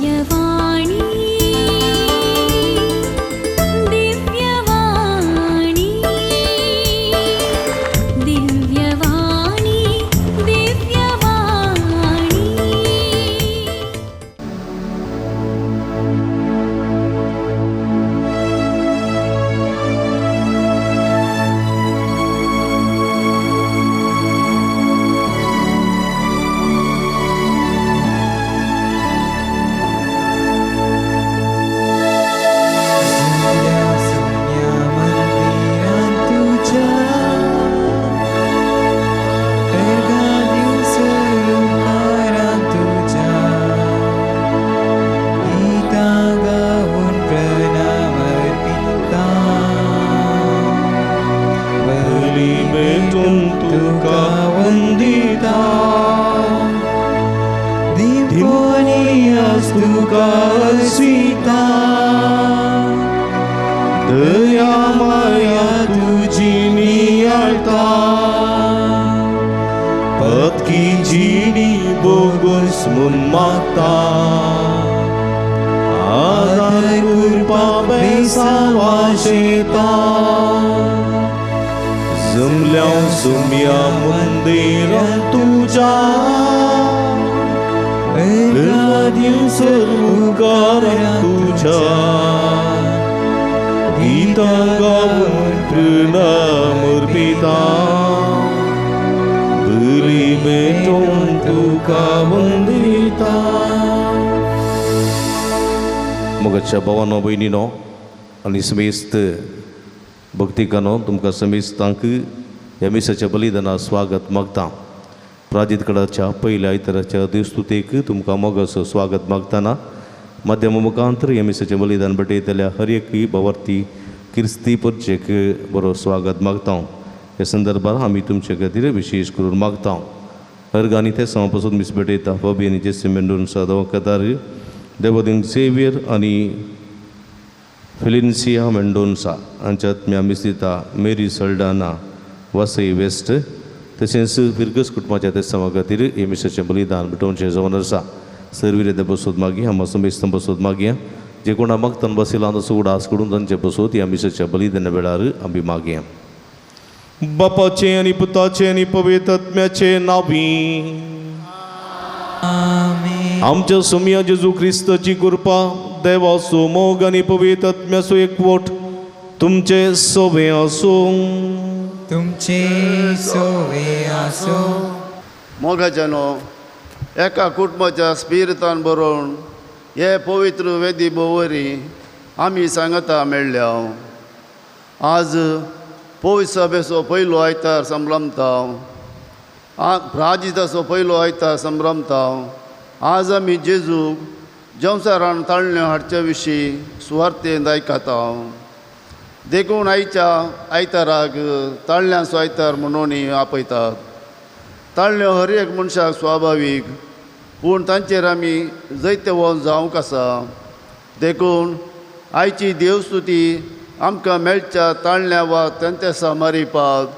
दिव्यवाणी दिव्यवाणी दिव्यवाणी दिव्यवाणी। जुन्या सुन्या मंदिरांत तुझ्या अर्घा दिवसर उपकारां तुझ्या गीतां गावन प्रणाम अर्पिता बली भेटून तुका वंदिता दिम्पोनियास तुका अस्विता दया माया तुजी नियाळता पतकी जिणी बोगस म्हूण मागता आदार कृपा बेसावा शेता जमल्या सुम्या मंदिरां तुज्या अर्घा दिवसर उपकारां तुज्या गीतां गावन प्रणाम अर्पिता बली भेटोवन तुका वंदिता. मोगाच्या भावानो भयणीनो आनी समेस्त भक्तिकानो, तुमकां समेस्तांक ह्या मिसाच्या बलिदाना स्वागत मागता. प्राजीत कडाच्या पयल्या आयताराच्या देवस्तुतेक तुमकां मोगाचो स्वागत मागतना माध्यमा मुखांतर ह्या मिसाचें बलिदान भेटयतल्या हर एक भावार्थी क्रिस्ती परचेक बरो स्वागत मागता. ह्या संदर्भार आमी तुमचे खातीर विशेश करून मागता. हर गाणी ते समां पासून मीस भेटयता फॉबी आनी जेसी मेंडोन्सा दवकदार देवदिन झेवियर आनी फेलिन्सिया मेंडोन्सा हांच्या आत्म्या मीस दिता मेरी सल्डाना वसई वेस्ट तशेंच फिरगस कुटुंबाच्या ते समां खातीर हे मिसाचें बलिदान भेटोवचें जावन आसा. सर्वीर बसोत मागया आमी समेस्तां बसोत मागया जे कोणा मागतान बसयला तसो उडास करून तांचे बसोत ह्या मिसाच्या बलिदाना वेळार आमी मागया. बापाचे आनी पुताचे आनी पवित्र आत्म्याचे नांवी आमेन. आमच्या सोमया जेजू क्रिस्ताची कृपा देवाचो मोग आनी पवित्र आत्म्याचो एकवट तुमचे सोबे आसूं. तुमचे सोवे आसो. मोगाच्यानो एका कुटुंबाच्या स्पिरितान बरोवन हे पवित्र वेदी भोवरी आमी सांगता मेळ्ळ्या. आज पवित्र सभेचो पयलो आयतार संभ्रमता, प्राजिताचो पयलो आयतार संभ्रमता. आज आमी जेजूक जंवसारान ताळण्यो हाडचे विशीं सुवार्थेन आयकता. देखून आयच्या आयताराक ताळण्यांचो आयतार म्हणून आपयतात. ताळण्यो हर एक मनशाक स्वाभावीक, पूण तांचेर आमी जैतवंत जावंक आसा. देखून आयची देवस्तुती आमकां मेळच्या ताळण्या वा तेंतेसा मारिपाक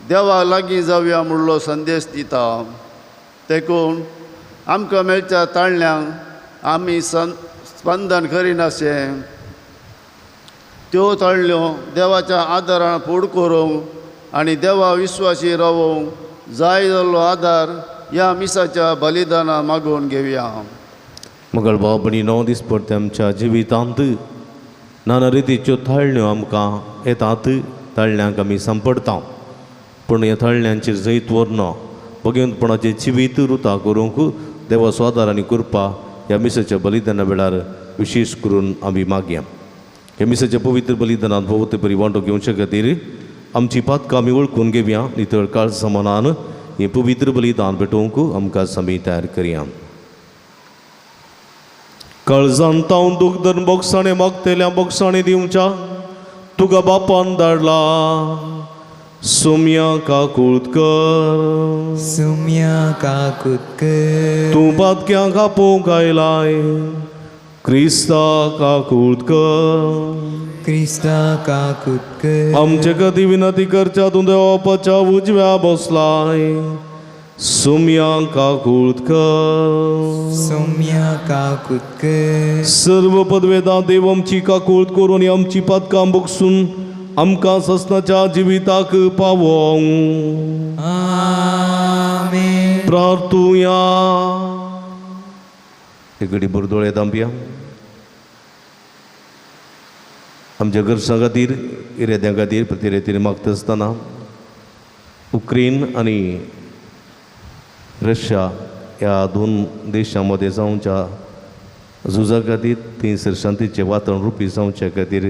देवा लागीं जावया म्हणलो संदेश दिता. देखून आमकां मेळच्या ताळण्यांक आमी स्पंदन करिनाशें त्यो ताळण्यो देवाच्या आदारान फूड करूंक आनी देवा विश्वासी रावूंक जाय जाल्लो आदार ह्या मिसाच्या बलिदाना मागून घेवया. मगळ भाव भयणीनो, दिसपडटे आमच्या जिवितांत नाना रितीच्यो ताळण्यो आमकां येतात. ताळण्यांक आमी सांपडटा, पूण ह्या ताळण्यांचेर जैत व्हरना भगवंतपणाचें जिवीत रुता करूंक देवाचो आदार आनी कृपा ह्या मिसाच्या बलिदाना वेळार विशेश करून आमी मागया. ह्या मिसाच्या पवित्र बलिदानांत भोवते परी वांटो घेवचे खातीर आमची पातकां आमी वळखून घेवया. नितळ काळजा मनान हें पवित्र बलिदान भेटोवंक आमकां आमी तयार करया. काळजान तावन दूख धरून बोगसाणे मागतल्या बोगसाणे दिवच्या तुका बापान धाडला. सुम्या काकूत कर, सुम्या काकूत कर, तूं पातक्यांक आपोवंक आयलाय. क्रिस्ता काकूत कर, क्रिस्ता काकूत कर, आमचे कदी विनंती करच्या तूं देवापाच्या उजव्या बसलाय. सोम्या काकूळकर सोम्या काकुतकर सर्व पदवेदा देव आमची काकूळत करून आमची पातकां बगसून आमकां ससनाच्या जिविताक पावोवं. आमेन. प्रार्थुया. एक घडी भर दोळे धांपया. आमच्या गरजां खातीर इरेद्यां खातीर प्रतिरेतीर मागता आसतना उक्रेन आनी रशिया ह्या दोन देशां मदें जावच्या झुजा खातीर थंयसर शांतीचें वातावरण रुपी जावच्या खातीर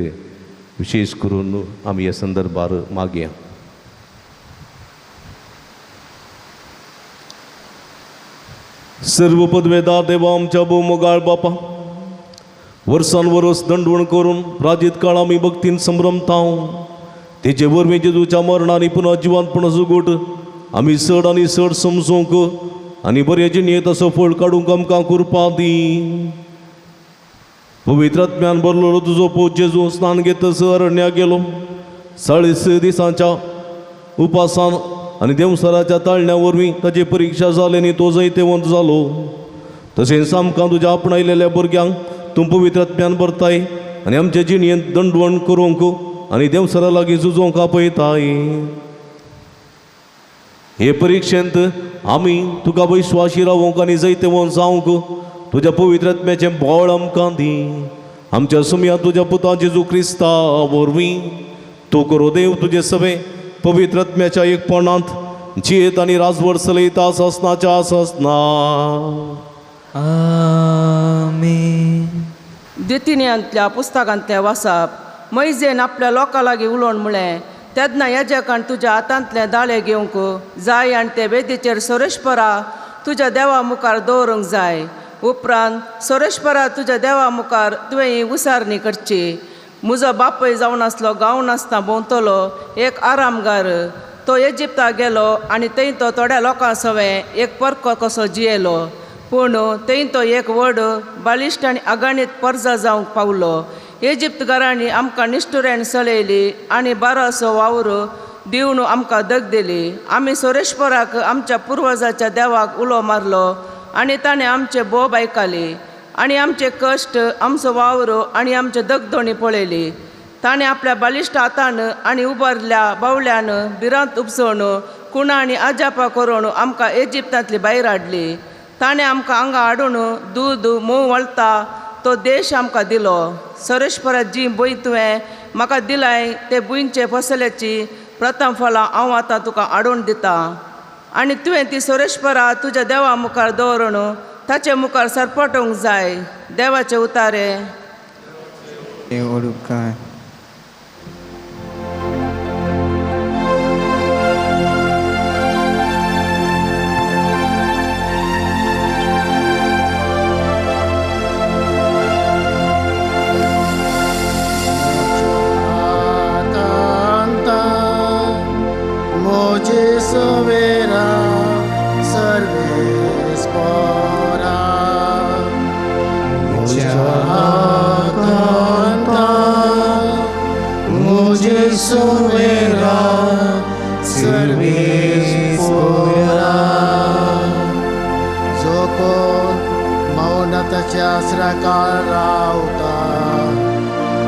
विशेश करून आमी ह्या संदर्भार मागया. सर्व पदवेदार देवा आमच्या भोवमोगाळ बापा, वर्सान वर्स दंडवण करून प्राजीत काळ आमी भक्तीन संभ्रमताव. तेजे वरवीं जेजूच्या मरणान पुनः जिवांतपण जुगूट आमी चड आनी चड समजूंक आनी बरे जिणेंत असो फळ काडूंक आमकां कृपा दी. पवित्र आत्म्यान भरलेलो तुजो पूत जेजू स्नान घेतच अरण्या गेलो. 40 दिसांच्या उपासान आनी देवसराच्या ताळण्या वरवीं ताची परिक्षा जाली आनी तो जैतेवंत जालो. तशेंच आमकां तुज्या आपणायलेल्या भुरग्यांक तूं पवित्र आत्म्यान भरताय आनी आमचे जिणेंत दंडवण करूंक आनी देवसरा लागीं झुजोवंक आपयताय. हे परिक्षेंत आमी तुका विश्वाशी रावोंक आनी जैतेवंत जावंक तुज्या पवित्र आत्म्याचें बळ आमकां दी. आमच्या सुमया तुज्या पुता जेजू क्रिस्ता वरवीं तूं करो देव तुजे सवे पवित्र आत्म्याच्या एकपणांत जियेत आनी राजवट चलयता ससनाच्या ससना. आमेन. दितिन्यांतल्या पुस्तकांतलें वाचप. मैजेन आपल्या लोकां लागीं उलोवन म्हळें, तेन्ना याजकान तुज्या हातांतलें दाळे घेवंक जाय आनी ते वेदीचेर सोरेश्परा तुज्या देवा मुखार दवरूंक जाय. उपरांत सोरेश्परा तुज्या देवा मुखार तुवें ही उसारणी करची. म्हजो बापूय जावन आसलो गांव नासतना भोंवतलो एक आरामगार. तो इजिप्ता गेलो आनी थंय तो थोड्या लोकां सवें एक परको कसो जियेलो. पूण थंय तो एक व्हड बालिश्ट आनी अगाणीत परजा जावंक पावलो. इजिप्तकारांनी आमकां निश्ठुरेन चलयली आनी बरोसो वावर दिवन आमकां दग दिली. आमी सोरेश्वराक आमच्या पुर्वजाच्या देवाक उलो मारलो आनी ताणें आमचे बोब आयकली आनी आमचे कश्ट, आमचो वावर आनी आमचे दगदोणी पळयली. ताणें आपल्या बालिश्ट हातान आनी उबारल्या बावल्यान भिरांत उपसोवन कुणा आनी अजापां करून आमकां इजिप्तांतली भायर हाडली. ताणें आमकां हांगा हाडून दूद म्होंव वळता तो देश आमकां दिलो. सरेश्वरा जी भूंय तुवें म्हाका दिलाय ते भुंयचे फसल्याची प्रथम फलां हांव आतां तुका हाडून दितां आनी तुवें ती सरेश्वरा तुज्या देवा मुखार दवरून ताचे मुखार सरपटोवंक जाय. देवाचे उतारे. देव उपकार.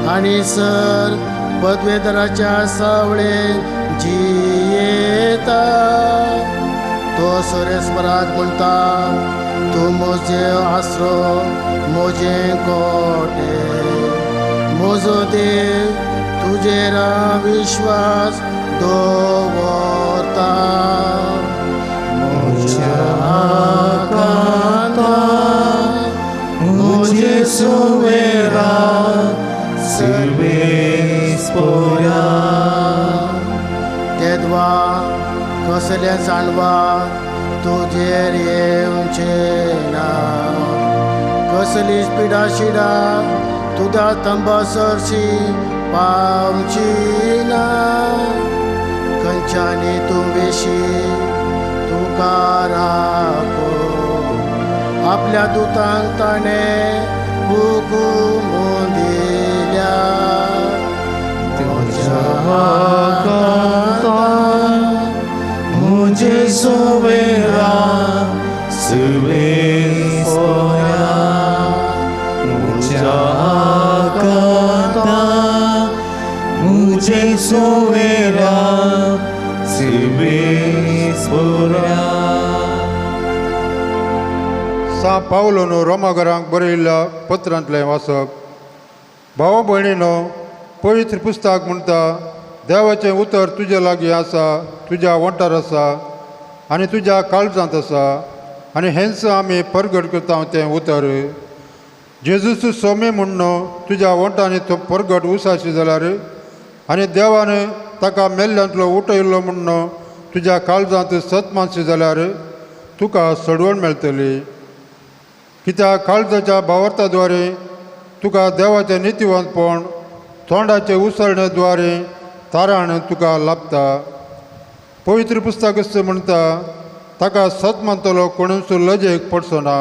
आनी सर पदवेदराच्या सावळे जियेता. तो सोरेश्वराक म्हणटा, तूं म्हजे आसरो, म्हजें कोटे, म्हजो देव, तुजेर हांव विश्वास दवरता. म्हज्या आकांता म्हजे सुवेरा सर्वेस्पोरा. तेदवा कसलें जाणवा तुजेर येवचें ना, कसलीच पिडा शिडा तुज्या तंबा सरशी पावची ना. खंयच्यानी तूं वेशी तुका राखो, आपल्या दुतांक ताणें हुकूम दिल्या. म्हज्या आकांता म्हजे सोवेरा सोवेरा सिर्वेस्पोरा. सां पावलोन रोमाघरांक बरयल्ल्या पत्रांतलें वाचप. भाव भयणीनो, पवित्र पुस्तक म्हणटा, देवाचें उतर तुजे लागीं आसा, तुज्या वंठार आसा आनी तुज्या काळजांत आसा, आनी हेंच आमी परगट करता तें उतर. जेजूस सोमी म्हण्ण तुज्या वंठांनी तो परगट उसाशी जाल्यार आनी देवान ताका मेल्ल्यांतलो उठयल्लो म्हण्ण तुज्या काळजांत सत मानशी जाल्यार तुका सडवण मेळटली. कित्याक काळजाच्या भावार्थाद्वारे तुका देवाचें नितीवंतपण, तोंडाचे उसळणे द्वारे तारण तुका लाभता. पवित्र पुस्तक म्हणटा, ताका सत मानतलो कोणूच लजेक पडचो ना.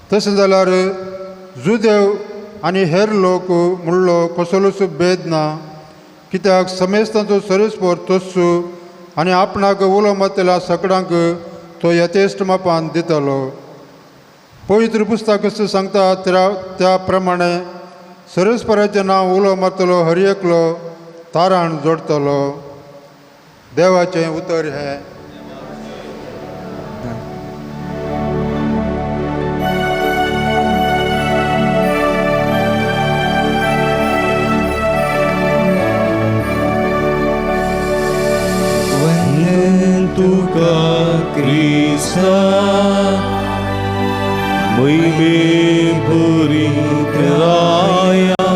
तशें जाल्यार जुदेव आनी हेर लोक म्हणलो कसलोच भेद ना, कित्याक समेस्तांचो सरेस्पर तोच आनी आपणाक उलो मारतल्या सगळ्यांक तो यथेश्ट मापान दितलो. पवित्र पुस्तक सांगता त्या प्रमाणे सरेस्पराचें नांव उलो मारतलो हर एकलो तारण जोडटलो. देवाचें उतर हें. वंदन तुका क्रिस्ता महिमे भरीत राया,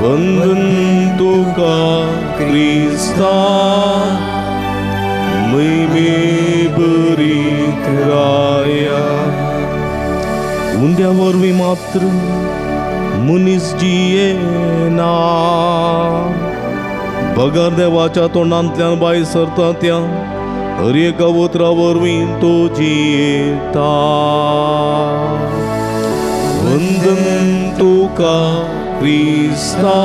वंदन तुका क्रिस्ता महिमे भरीत राया. उंड्या वरवीं मात्र मनीस जियेना, बगर देवाच्या तोंडांतल्यान भायर सरता त्या हर एका उतरा वरवीं तो जियेता. वंदन तुका क्रिस्ता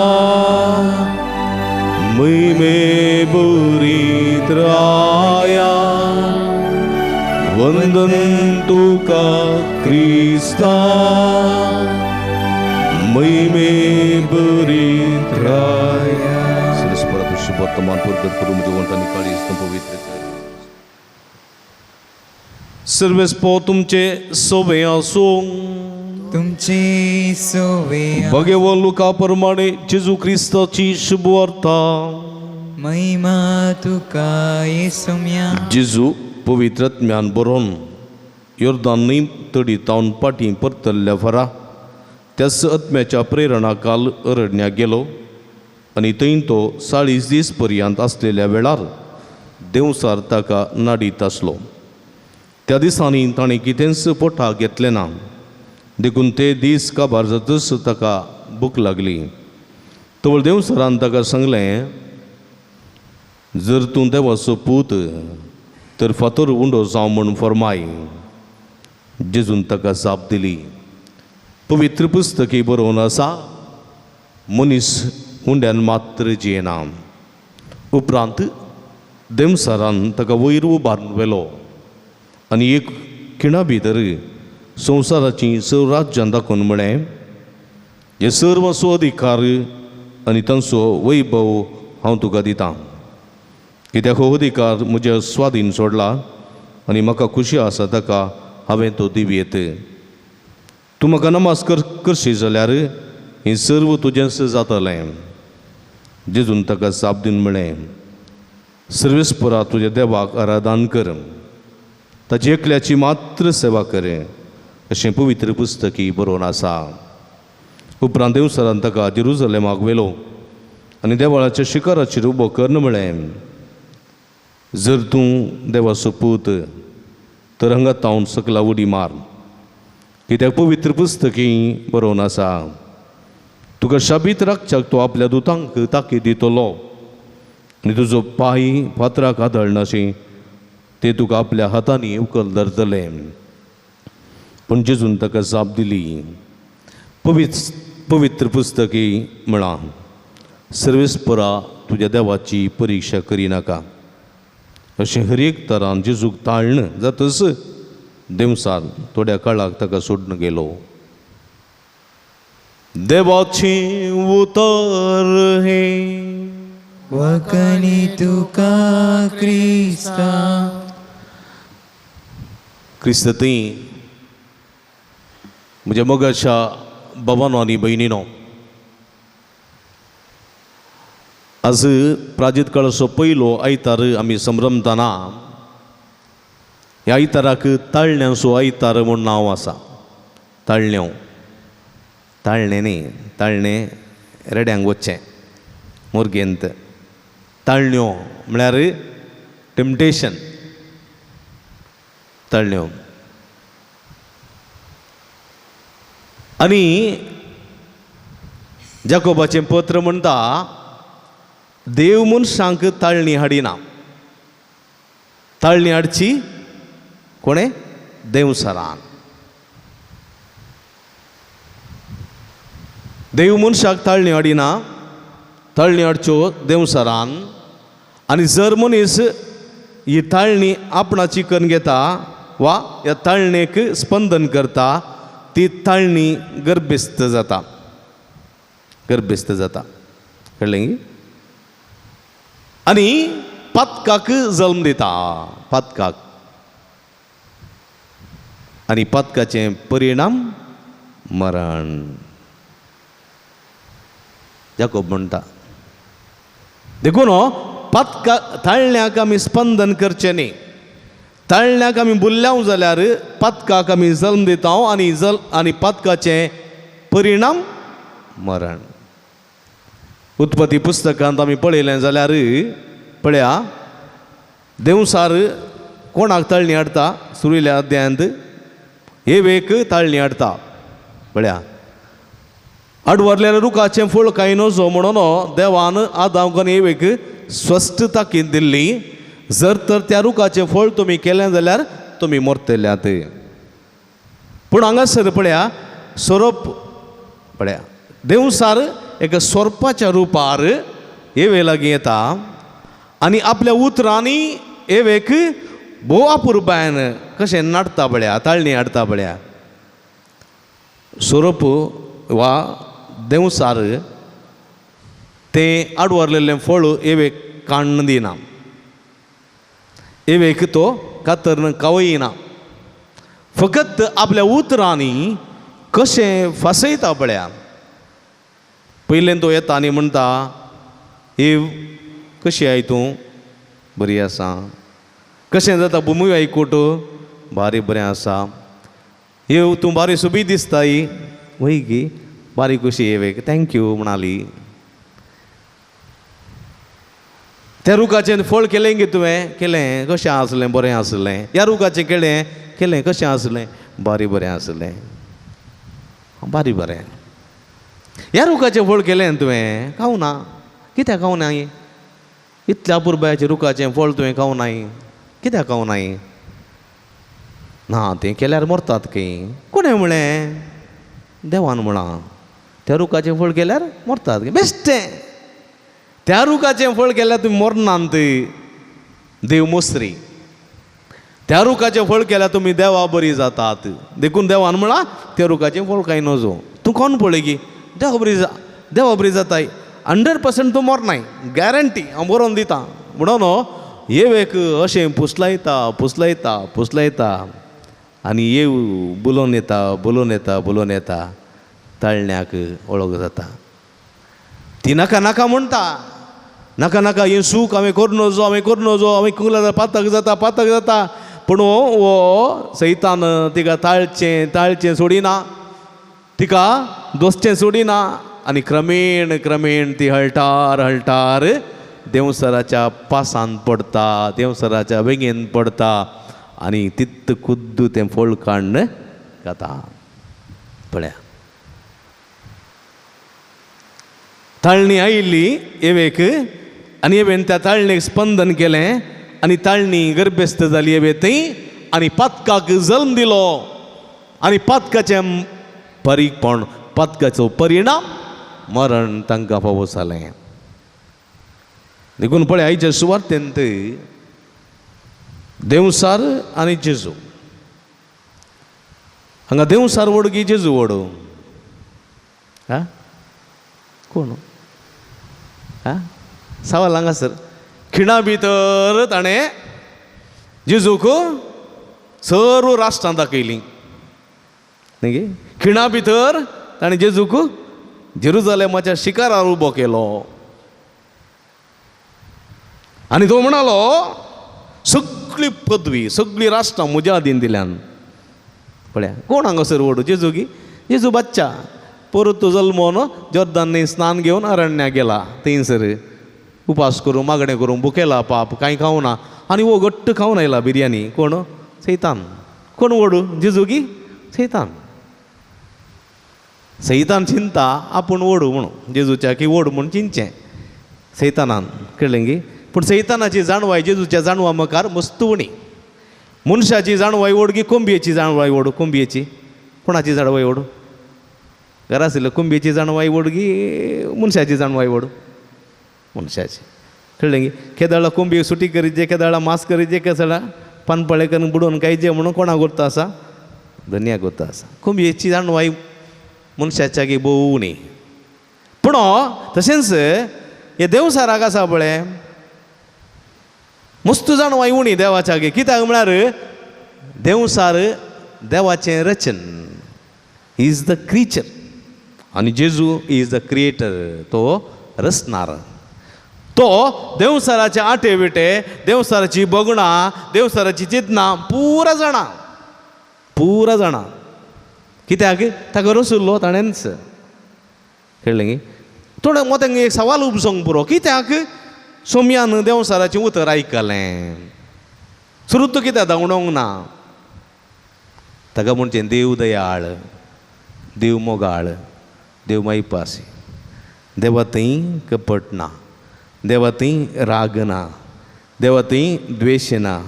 महिमे भरीत राया, वंदन तुका क्रिस्ता महिमे भरीत राया. वर्तमान प्रगट करू म्हज्या वंठांनी काळीज पवित्र कर. सर्वेस्पो तुमचे सोवे आसूं. तुमचे सोवे. भगवान लुका प्रमाणे जेजू क्रिस्ताची शुभवार्ता. महिमा तुका येसुम्या. जेजू पवित्र आत्म्यान बरोवन योर्दान न्हंय तडी तावन पाटी परतल्ल्या फरा त्याच आत्म्याच्या प्रेरणा काल अरण्याक गेलो आनी थंय तो 40 दीस पर्यंत आसलेल्या वेळार देंवसार ताका नाडीत आसलो. त्या दिसांनी ताणें कितेंच पोटाक घेतलें ना, देखून ते दीस काबार जातच ताका भूक लागली. तवळ देंवसरान ताका सांगलें, जर तूं देवाचो पूत तर फातर उंडो जावं म्हूण फर्माय. जेजून ताका जाप दिली, पवित्र पुस्तकी बरोवन आसा, मनीस उंड्यान मात्र जियेना. उपरांत देंवसारान ताका वयर उबारून व्हेलो आनी एक खिणा भितर संवसाराचीं स राज्यां दाखोवन म्हळें, हे सर्वांचो अधिकार आनी तांचो वैभव हांव तुका दितां, कित्याक हो अधिकार म्हज्या स्वाधीन सोडला आनी म्हाका खुशी आसा ताका हांवें तो दिवयेत. तूं म्हाका नमस्कार करशी जाल्यार हें सर्व तुजेंच जातलें. जेजून ताका जाप दिवन म्हळें, सर्वेस्परा तुज्या देवाक आराधन कर, ताची एकल्याची मात्र सेवा कर, अशें पवित्र पुस्तकी बरोवन आसा. उपरांत देवसरान ताका जेरुजलेमाक व्हेलो आनी देवळाच्या शिखराचेर उबो करून म्हळें, जर तूं देवाचो पूत तर हांगा तावन सकला उडी मार, कित्याक पवित्र पुस्तकी बरोवन आसा, तुका शाबीत राखच्याक तो आपल्या दुतांक ताकीद दितलो आनी तुजो पांय फातराक आदळनाशी ते तुका आपल्या हातांनी उखल धरतले. पूण जेजून ताका जाप दिली, पवित्र पुस्तकी म्हळां, सर्वेस्परा तुज्या देवाची परिक्षा करिनाका. अशें हर एक तरान जेजूक ताळण जातच देंवसार थोड्या काळाक ताका सोडून गेलो. देवाचें उतर हें. वखणी तुका क्रिस्ता. क्रिस्त थंय म्हज्या मोगाच्या बाबानो आनी भयणीनो, आज प्राजीत काळाचो पयलो आयतार आमी संभ्रमताना ह्या आयताराक ताळण्यांचो आयतार म्हूण नांव आसा. ताळण्यो, ताळणें न्ही, ताळणें रेड्यांक वचचें मोरगेंत. ताळण्यो म्हळ्यार टेम्पटेशन. ताळण्यो आनी जाकोबाचें पत्र म्हणटा, देव मनशांक ताळणी हाडिना, ताळणी हाडची कोणें? देवसरान. देव मनशाक ताळणी हाडिना, ताळणी हाडच्यो देवसरान. आनी जर मनीस ही ताळणी आपणाची करून घेता वा ह्या ताळणेक स्पंदन करता, ती ताळणी गर्भेस्त जाता, गर्भेस्त जाता. कळ्ळें? आनी पातकाक जल्म दिता, पातकाक. आनी पातकाचें परिणाम मरण. जाकोब म्हणटा, देखून पातका ताळण्याक आमी स्पंदन करचें न्ही. ताळण्याक आमी बुल्ल्याव जाल्यार पातकाक आमी जल्म दिता आनी आनी पातकाचें परिणाम मरण. उत्पत्ती पुस्तकांत आमी पळयलें जाल्यार पळया, देवसार कोणाक ताळणी हाडटा? सुरुल्या अध्यायांत एवेक ताळणी हाडटा. पळया, आडवरलेल्या रुखाचें फळ कांय नजो म्हणून देवान आदांक आनी एवेक स्वस्थ ताकीद दिल्ली, जर तर त्या रुखाचें फळ तुमी केलें जाल्यार तुमी मरतल्यात. पूण हांगासर पळया सोरोप, पळया देवसार एका सोरपाच्या रुपार एवे लागीं येता आनी आपल्या उतरांनी एवेक भोव अपुरबायन कशें नाडटा पळया, ताळणी हाडटा पळया. सोरोप वा देवसार तें आडवरलेलें फळ एवेक काण्ण दिना, एवेक तो कातरन कावयना, फकत आपल्या उतरांनी कशें फासयता पळया. पयलें तो येता आनी म्हणटा, एव कशी I तूं? बरी आसा. कशें जाता भुमूय आयकूट? बारी बरें आसा. एव तूं बारी सोबीत दिसताय. वय गी, बारी कशी एवेक thank you म्हणाली. त्या रुखाचें फळ केलें गे तुवें? केलें. कशें आसलें? बरें आसलें. ह्या रुखाचें केलें? केलें. कशें आसलें? बारी बरें आसलें, बारी बरें. ह्या रुखाचें फळ केलें तुवें? खावं ना. कित्याक खावं ना? इतल्या अपुरबायाचें रुखाचें फळ तुवें खावं नाय, कित्याक खावं नाय? ना, तें केल्यार मरतात खंय. कोणें म्हळें? देवान म्हळां. त्या रुखाचें फळ केल्यार मरतात. बेश्टें त्या रुखाचें फळ केल्यार तुमी मरनात. देव मोसरी. त्या रुखाचें फळ केल्यार तुमी देवा बरी जातात. देखून देवान म्हळां त्या रुखाचें फळ कांय नजो. तूं कोण पळय की देवा बरी जा, देवा बरी जाताय, 100% तूं मरनाय, गॅरंटी हांव बरोवन दितां. म्हणून येवेक अशें पुसलायता पुसलायता पुसलायता आनी येव बुलोवन येता बुलोवन येता बुलोवन येता, ताळण्याक वळख जाता. ती नाका नाका म्हणटा, नाका नाका हें सूख हांवें करूं नजो, हांवें करूं नजो, हांवें कुंगला जाता पातक जाता पातक जाता. पूण हो सैतान तिका ताळचें ताळचें सोडिना, तिका दोसचें सोडिना आनी क्रमेण क्रमेण ती हळटार हळटार देवसराच्या पासांत पडटा, देवसराच्या वेंगेन पडटा आनी तित खुद्द तें फळ काडून खाता. पळया ताळणी आयिल्ली एवेक आनी एवेन त्या ताळणेक स्पंदन केलें आनी ताळणी गर्भेस्त जाली एवे थंय आनी पातकाक जल्म दिलो आनी पातकाचें परीकपण, पातकाचो परिणाम मरण तांकां फावो जालें. देखून पळय आयच्या सुवार्तेंत देवसार आनी जेजू, हांगा देवसार व्हड की जेजू व्हड? आं कोण आं सवाल हांगासर खिणा भितर ताणें जेजूक सर्व राष्ट्रां दाखयलीं न्ही गे खिणा भितर ताणें जेजूक जेरुजालेमाच्या शिखरार उबो केलो आनी तो म्हणालो सगळी पदवी सगळी राष्ट्रां म्हज्या अधीन दिल्यान. पळया कोण हांगासर व्हड जेजू गी? जेजू बच्चा परत जल्मोन जोर्दान न्हंय स्नान घेवन अरण्याक गेला थंयसर उपास करून मागणें करून भुकेला पाप कांय खावना आनी हो घट्ट खावन आयला बिरयानी. कोण? सैतान. कोण व्हड जेजू गी? सैतान. सैतान चिंता आपूण व्हड म्हणून जेजूच्या की व्हड म्हूण चिंतचें सैतानान कळ्ळें गी? पूण सैतानाची जाणवाय जेजूच्या जाणवा मुखार मस्त उणी. मनशाची जाणवाय व्हड गी कोंबयेची जाणवाय व्हड? कोंबयेची. कोणाची जाणवाय व्हड? घरा आशिल्ल्या कोंबयेची जाणवाय व्हड गी मनशाची जाणवाय व्हड? मनशाची. कळ्ळें गी? केदळा कोंबयेक सुटी करीत जे केदळा मांस करीत जे केदळा पानपळे करून बुडोवन खायचे म्हणून कोणाक गोत्ता आसा? धनयाक गोत्ता आसा. कोंबयेची जाणवाय मनशाच्या गी भोव उणी. पूण तशेंच हे देवसाराक आसा पळय मस्त जाणवाय उणी देवाच्या गी. कित्याक म्हळ्यार देवसार देवाचें रचन is the creature आनी जेजू is the creator. तो रचणार. तो देवसाराचे आटे विटे देवसाराची बगणां देवसाराची चिंतनां पुरा जाणा पुरा जाणा. कित्याक ताका रसुल्लो ताणेंच. कळ्ळें गी? थोडें मोत्यांक एक सवाल उपजोंक पुरो कित्याक सोमयान देवसाराचें उतर आयकलें सुरू कित्याक धांवडोंक ना? ताका म्हणचें देव दयाळ देव मोगाळ देव मायपासी देवा थंय कपट ना देवा थंय राग ना देवा थंय द्वेश ना.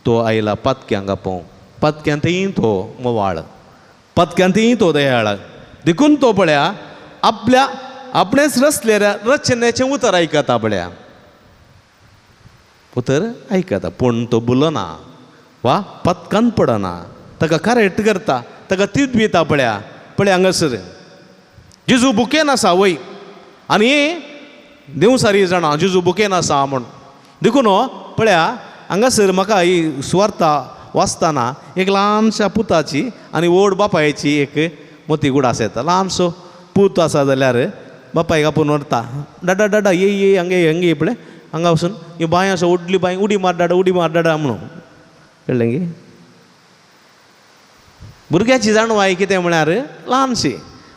तो आयला पातक्यांक आपोवंक पातक्यां थंय तो मोवाळ पातक्यां थंय तो दयाळ. देखून तो पळया आपल्या आपणेच रचलेल्या रचनेचें उतर आयकता पळया उतर आयकता पूण तो बुलना वा पत्कान पडना ताका करेक्ट करता ताका तीत दिता पळया. पळया हांगासर जेजू बुकेन आसा वय आनी देवसारी जाणा जेजू बुकेन आसा म्हूण. देखून पळया हांगासर म्हाका ही सुवार्ता वाचतना एक ल्हानशा पुताची आनी व्हड बापायची एक मोती गुडास येता. ल्हानसो पूत आसा जाल्यार बापायक आपूण व्हरता डाडा डाडा ये ये हांगा ये हांगा ये पळय हांगा वचून ही बांय आसा व्हडली बांय उडी मार डाडा उडी मार डाडा म्हणून. कळ्ळें गी? भुरग्याची जाणवाय कितें म्हळ्यार ल्हानशी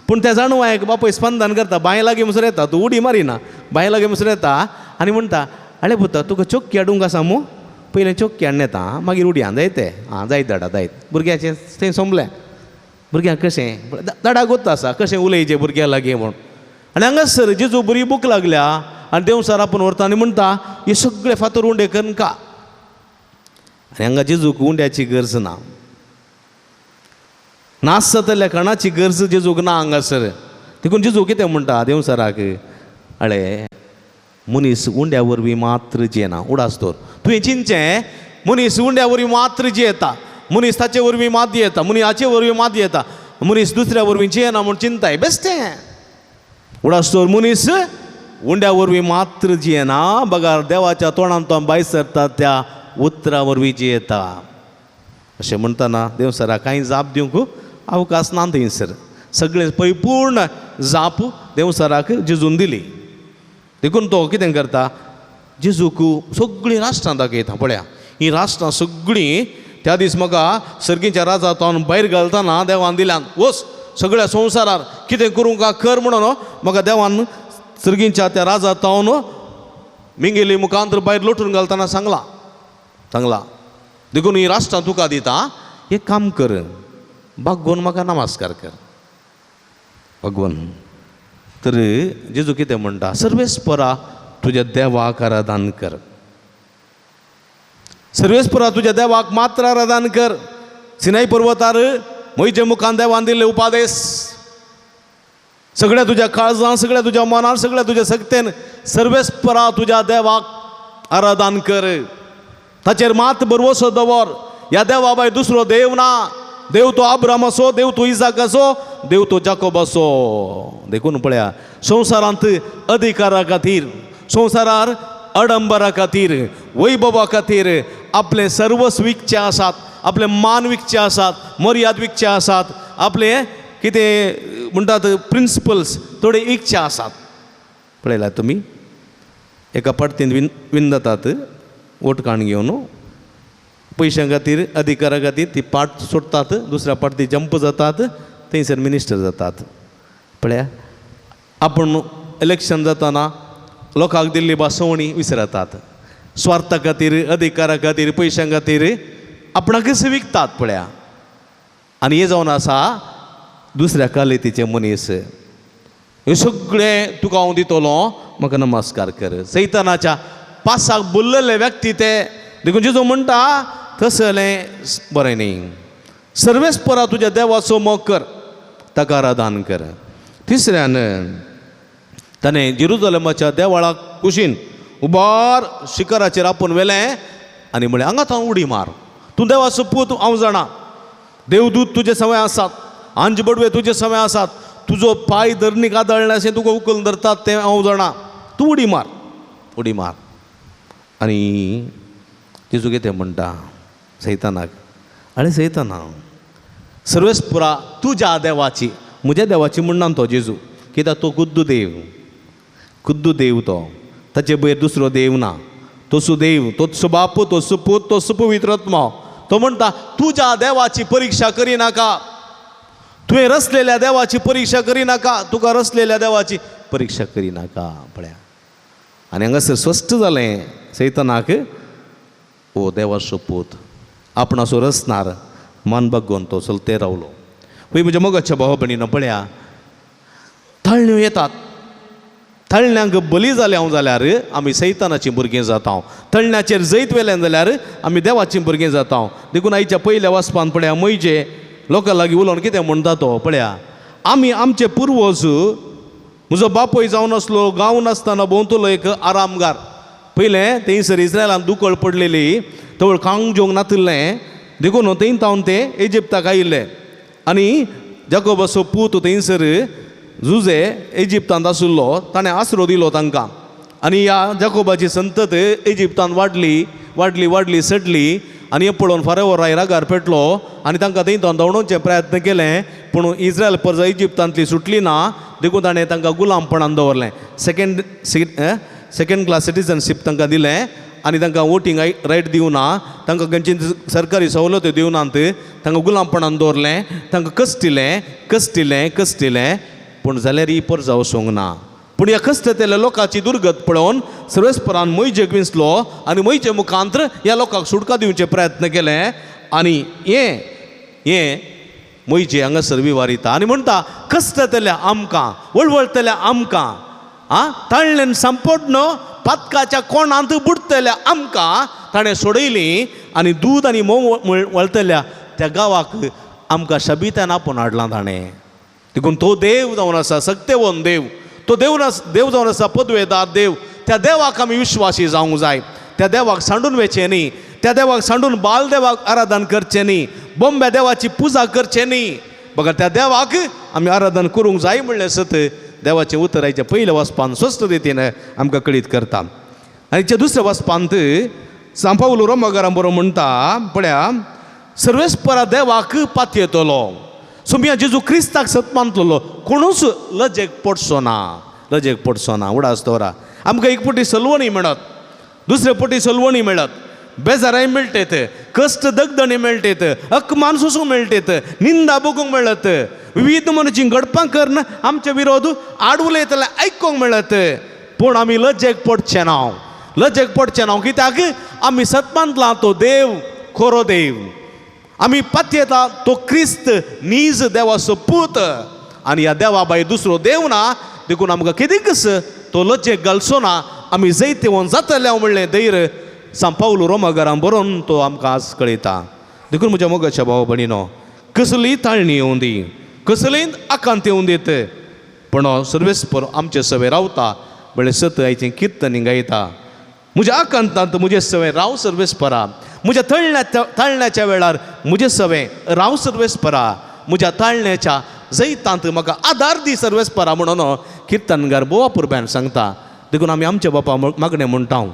पूण त्या जाणवायक बापूय स्पंदन करता बांय लागीं म्हणसर येता तूं उडी मारिना बांय लागीं म्हणसर येता आनी म्हणटा आळे पुता तुका चोक्की हाडूंक आसा मू पयलें चोक्की हाडून येता मागीर उडी आं जायत आं जायत डाडा जायत. भुरग्याचें तें सोंपलें. भुरग्यांक कशें डाडा गोत्त आसा कशें उलयचें भुरग्यां लागीं म्हूण. आनी हांगासर जेजू बरी भूक लागल्या आनी देवसार आपूण व्हरता आनी म्हणटा हे सगळे फातर उंडे करून का. आनी हांगा जेजूक उंड्याची गरज ना नासतल्या कणाची गरज जेजूक ना हांगासर. देखून जेजू कितें म्हणटा देवसाराक अळे मनीस उंड्या वरवीं मात्र जियेना. उडास दवर तुवें चिंतचें मनीस उंड्या वरवीं मात्र जियेता मनीस ताचे वरवीं मात जियेता मनीस हाचे वरवीं मात जियेता मनीस दुसऱ्या वरवीं जियेना म्हूण चिंताय बेश्टें. उडास दवर मनीस उंड्या वरवीं मात्र जियेना बगर देवाच्या तोंडान तो भायर सरता त्या उतरा वरवीं जियेता. अशें म्हणटना देवसरा कांय जाप दिवंक अवकाश ना थंयसर सगळें परिपूर्ण जाप देवसराक जेजून दिली. देखून तो कितें करता जेजूक सगळीं राष्ट्रां दाखयता. पळया हीं राष्ट्रां सगळीं त्या दीस म्हाका सर्गीच्या राजा तोंड भायर घालतना देवान दिल्यान वच सगळ्या संवसारार कितें करूंक कर म्हणून म्हाका देवान सर्गीच्या त्या राजा तावन मिंगेली मुखांतर भायर लोटून घालतना सांगलां सांगलां. देखून ही राष्ट्रां तुका दिता एक काम कर बागोवन म्हाका नमस्कार कर भगवान. तर जेजू कितें म्हणटा सर्वेस्परा तुज्या देवाक आराधन कर सर्वेस्परा तुज्या देवाक मात्र आराधन कर. सिनाई पर्वतार म्हजे मुखान देवान दिल्ले उपादेश सगळ्या तुज्या काळजान सगळ्या तुज्या मनान सगळ्या तुज्या शक्तेन सर्वेस्परा तुज्या देवाक आराधन कर. ताचेर मात भरवसो दवर ह्या देवा भायर दुसरो देव ना. देव तो आब्रामाचो, देव तो इजाकाचो, देव तो जाकोबाचो. देखून पळया, संवसारांत अधिकारा खातीर, संवसारार अडंबरा खातीर, वैभवा खातीर आपलें सर्वस्व विकचें आसात, आपलें मान विकचें आसात, मर्याद विकचें आसात, आपलें कितें म्हणटात प्रिंसिपल्स थोडे विकचे आसात. पळयला तुमी, एका पार्टीन विंदतात वोटकाण घेवन, पयशां खातीर, अधिकारा खातीर ती पार्ट सोडटात, दुसऱ्या पार्टी जंप जातात, थंयसर मिनिस्टर जातात. पळया, आपूण इलेक्शन जाताना लोकांक दिल्ली भासवणी विसरतात, स्वार्था खातीर, अधिकारा खातीर, पयशां खातीर आपणाकच विकतात. पळया, आनी हें जावन आसा दुसऱ्या कालेतीचे मनीस, हें सगळें तुका हांव दितलो, म्हाका नमस्कार कर. सैतानाच्या पासाक बुल्लले व्यक्ती ते. देखून जेजू म्हणटा तसलें बरें न्ही. सर्वेस्परा तुज्या देवाचो मोग कर, ताका आराधन कर. तिसऱ्यान ताणें जेरुजलेमाच्या देवळाक कुशीन उबार शिखराचेर आपोवन व्हेलें आनी म्हळें, हांगा थावन उडी मार, तूं देवाचो पूत हांव जाणा, देवदूत तुजे सवय आसात, आंज बडवे तुजे सवय आसात, तुजो पांय धरणीक आदळना अशें तुका उखलून धरतात तें हांव जाणा, तूं उडी मार, उडी मार. आनी जेजू कितें म्हणटा सैतानाक, आरे सैताना, सर्वेस्परा तुज्या देवाची, म्हज्या देवाची म्हणना तो जेजू, कित्याक तो खुद्द देव, खुद्द देव तो, ताचे भयर दुसरो देव ना, तो सुदेव, तो सुबाप, तो सुपूत, तो सुपवित्र आत्मा. तो म्हणटा तुज्या देवाची परिक्षा करिनाका, तुवें रचलेल्या देवाची परिक्षा करिनाका, तुका रचलेल्या देवाची परिक्षा करिनाका. पळया, आनी हांगासर स्पश्ट जालें सैतानाक, ओ देवाचो पूत आपणाचो रचणार मान बागोवन तो चलते रावलो. हय म्हज्या मोगाच्या भाव भयणीनो, पळया, ताळण्यो येतात, तळण्यांक बली जाले हांव जाल्यार आमी सैतानाचीं भुरगीं जाता, तळण्याचेर जैत वेल्यान जाल्यार आमी देवाचीं भुरगीं जाता. देखून आयच्या पयल्या वाचपान पळया, म्हजे लोकां लागीं उलोवन कितें म्हणटा तो पळया, आमी आमचे पुर्वज, म्हजो बापूय जावन आसलो गांव नासतना भोंवतलो एक आरामगार. पयलें थंयसर इस्रायलान दुकळ पडलेली, तवळ खावंक जेवंक नातिल्लें, देखून थंय तावन ते इजिप्ताक आयिल्ले. आनी जाकोबाचो पूत थंयसर जुजे इजिप्तांत आशिल्लो, ताणें आसरो दिलो तांकां. आनी ह्या जाकोबाची संतत इजिप्तांत वाडली वाडली वाडली सडली. आनी हें पळोवन फारोव राय रागार पेटलो आनी तांकां थंय धांवडोवचे प्रयत्न केले, पूण इस्रायल प्रजा इजिप्तांतली सुटली ना, देखून ताणें तांकां गुलामपणान दवरलें. सेकंड क्लास सिटीजनशीप तांकां दिलें आनी तांकां वोटींग रायट दिवना, तांकां खंयची सरकारी सवलत्यो दिवनात, तांकां गुलामपणान दवरलें, तांकां कश्टिलें कश्टिलें कश्टिलें, पूण जाल्यार ही परजा वचूंक ना. पूण ह्या कश्टतल्या लोकांची दुर्गत पळोवन सर्वेस्परान मोयजेक विंचलो आनी मोयजे मुखांत्र ह्या लोकांक सुटका दिवचे प्रयत्न केले. आनी हें हें मोयजे हांगासर विवारिता आनी म्हणटा, कश्टतल्या आमकां, वळवळतल्या आमकां, आं ताळ्ळेन संपोडन पातकाच्या कोणांत बुडतल्या आमकां ताणें सोडयली आनी दूद आनी म्होंव वळतल्या त्या गांवाक आमकां शबितान आपोवन हाडलां ताणें. देखून तो देव जावन आसा सक्तेवन देव, तो देव देव जावन आसा पदवेदार देव. त्या देवाक आमी विश्वासी जावंक जाय, त्या देवाक सांडून वचचें न्ही, त्या देवाक सांडून बाल देवाक आराधन करचें न्ही, बोंब्या देवाची पुजा करचें न्ही, बगर त्या देवाक आमी आराधन करूंक जाय म्हणलें सत देवाचें उतर आयच्या पयल्या वाचपान स्वस्थ रितीन आमकां कळीत करता. आनी दुसऱ्या वाचपांत सांपावलो रोमागारां बरो म्हणटा पळया, सर्वेस्परा देवाक पातयेतलो, सोम्या जेजू क्रिस्ताक सत मानतलो, कोणूच लजेक पडचो ना, लजेक पडचो ना. उडास दवरा, आमकां एक पटी सलवणी मेळत, दुसरे पटी सलवणी मेळत, बेजाराय मेळटेत, कश्ट दगदणी मेळटेत, अकमान सोसूंक मेळटेत, निंदा बगूंक मेळत, विविध मनची घडपां करून आमचे विरोध आड उलयतले आयकूंक मेळत, पूण आमी लजेक पडचे ना, लजेक पडचे ना. कित्याक आमी सत मानला तो देव खरो देव, आमी पातयेता तो क्रिस्त नीज देवाचो पूत, आनी ह्या देवा भायर दुसरो देव ना. देखून आमकां कितेंकच तो लजेक घालचो ना, आमी जैतेवन जातले हांव म्हणलें धैर्य सांपावलो रोमागारां बरोवन तो आमकां आज कळयता. देखून म्हज्या मोगाच्या भाव भयणीनो, कसलीय ताळणी येवं दी, कसलीय आकांत येवं दित, पूण सर्वेस्पर आमचे सवे रावता म्हणलें सत आयचें किर्तन गायता. म्हज्या आकांतांत म्हजे सवे राव सर्वेस्परा, म्हज्या ताळण्याच्या वेळार म्हजें सवें राव सर्वेस्परा, म्हज्या ताळण्याच्या जैतांत म्हाका आदार दी सर्वेस्परा म्हणून किर्तनगार बोवा पुरब्यान सांगता. देखून आमी आमच्या बापा मागणें म्हणटा.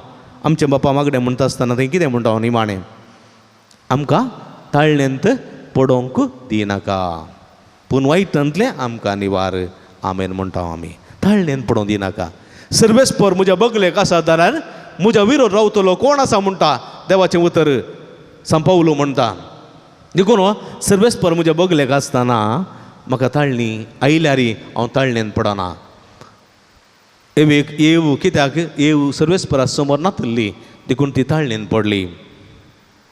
आमच्या बापा मागणें म्हणटा आसतना थंय कितें म्हणटा निमाणें, आमकां ताळण्यांत पडोवंक दिनाका, पूण वायटांतलें आमकां निवार. आमेन म्हणटा आमी. ताळण्यांत पडोवंक दिनाका. सर्वेस्पर म्हज्या बगलेक आसा जाल्यार म्हज्या विरोध रावतलो कोण आसा म्हणटा देवाचें उतर संपावलो म्हणटा. देखून सर्वेस्पर म्हज्या बगलेक आसतना म्हाका ताळणी आयल्यार हांव ताळण्यांत पडना. एवेक येव कित्याक येव सर्वेस्परा समोर नातल्ली देखून ती ताळणेन पडली.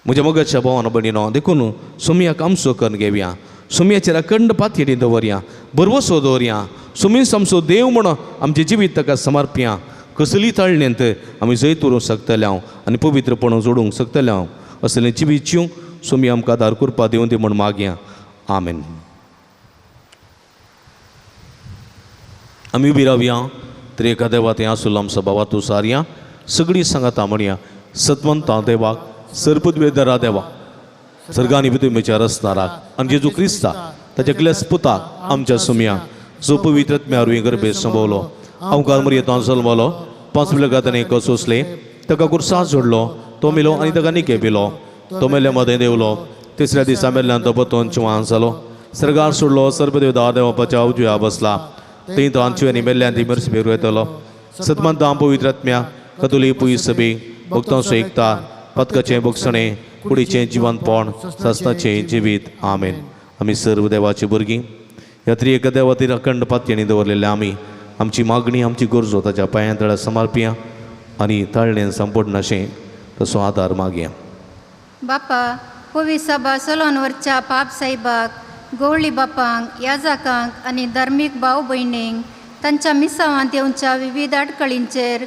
म्हज्या मोगाच्या भावान भयणीनो, देखून सोमयाक आमचो करून घेवया, सोमयाचेर अखंड पातयेटी दवरया, भरवसो दवरया, सोमीन आमचो देव म्हण आमचें जिवीत ताका समर्पया. कसलीय ताळणेंत आमी जैत उरूंक शकतले हांव आनी पवित्रपण जोडूंक शकतले हांव. असलें जिवीत जिवंक सोमी आमकां आदार करपा दिवन ती म्हण मागया. आमेन. आमी उबी रावया. त्रिएका देवा थंय आसुल्लो आमचो बाबा तूं सारया सगळीं सांगाता म्हणया. सतवंता देवाक, सर्पद्वेदरा देवा, सर्गांनी पृथ्वीच्या रसनाराक आनी जेजू क्रिस्ता ताच्या क्लेस पुताक आमच्या सुमया जो पवित्र आत्म्या गर्भे संभवलो, अवकार मरयेंत जल्मलो, 5 विलगातांनी सोंसले, ताका कुर्सा जोडलो, तो मेलो आनी ताका निके पिलो, तो मेल्ल्या मदें देवलो, तिसऱ्या दिसा मेल्ल्यान तो पतोन चिवान जालो, सर्गार सोडलो, सर्पदेव देवापाच्या उजव्या बसला, थंय तो आमची मेल्ल्यान ती मर्सी पेरू येतलो. सतमंत पवित्र आत्म्या कतोली पुई सभे भक्तांचो एकता पदकाचें भोगसणें कुडीचें जिवनपण सासणाचें जिवीत. आमेन. आमी सर्व देवाची भुरगीं ह्या त्रिएका देवातीर अखंड पातयेनी दवरलेले आमी आमची मागणी आमची गरजो ताच्या पांयां तळ्या समर्पया आनी ताळणेन संपूर्ण तसो आदार मागया. बापा पवी सभा सलोनवरच्या पाप साहेबाक, गवळी बापांक, याजाकांक आनी धार्मीक भाव भयणींक तांच्या मिसावांत येवच्या विविध आडखळींचेर